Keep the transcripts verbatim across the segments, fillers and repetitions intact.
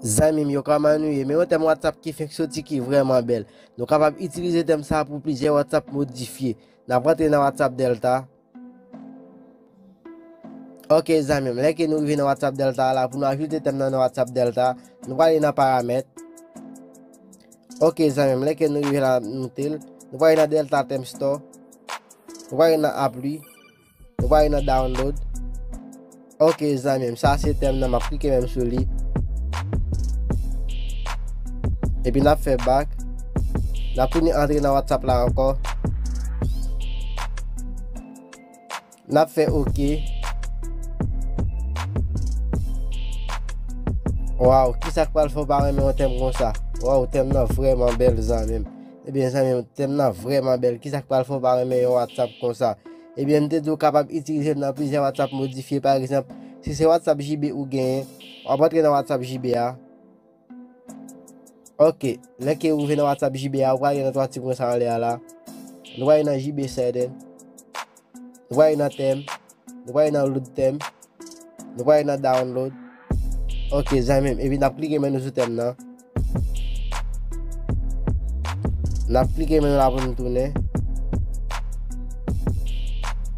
Zanmi m yo, kòman nou ye? Men yon tèm WhatsApp ki fenk soti ki vrèman bèl. Nou kapab itilize tèm sa pou plizyè WhatsApp modifye. N ap rantre nan WhatsApp Delta. Ok, zanmi m, lè ke nou rive nan WhatsApp Delta la, pou nou ajoute tèm nan nan WhatsApp Delta, nou prale nan paramèt. Ok, zanmi m, lè ke nou rive la, nou te l, nou prale nan Delta Theme Store. Nou prale nan apply. Nou prale nan download. Ok, zanmi m, sa se tèm nan, m ap klike menm sou li. Epi n ap fè back. N ap tounen antre nan WhatsApp la ankò. N ap fè ok. Waw, kisa k pral fè w pa renmen yon tèm konsa? Waw, tèm nan vrèman bèl, zanmi m. Ebyen, zanmi m, tèm nan vrèman bèl. Kisa k pral fè w pa renmen yon WhatsApp konsa? Ebyen, m te di w kapab itilize l nan plizyè WhatsApp modifye. Pa egzanp, si se WhatsApp J B ou genyen, w ap antre nan WhatsApp J B a. Ok, lè ke ou rive nan WhatsApp J B a, ou prale nan twa ti pwen sa anlè a la. Nou prale nan J B setting. Nou prale nan tèm. Nou prale nan load tèm. Nou prale nan download. Ok, zanmi m. Epi n ap klike men nou sou tèm nan. N ap klike men nou la pou nou tounen.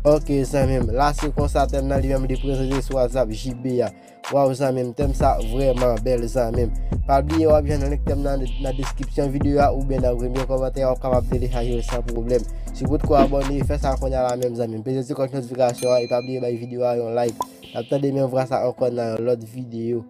Ok, zanmi m. La, se konsa tèm nan li menm li prezante sou WhatsApp J B a. Waw, zanmi m, tèm sa vrèman bèl, zanmi m. Pa bliye w ap jwenn link tèm nan nan deskripsyon videyo a oubyen nan premye kòmantè a, w ap kapab telechaje l san pwoblèm. Si w potko abòne, fè sa kounye a la menm, zanmi m. Peze ti klòch notifikasyon an e pa bliye bay videyo a yon like. N ap tande menm vwa sa ankò nan yon lòt videyo.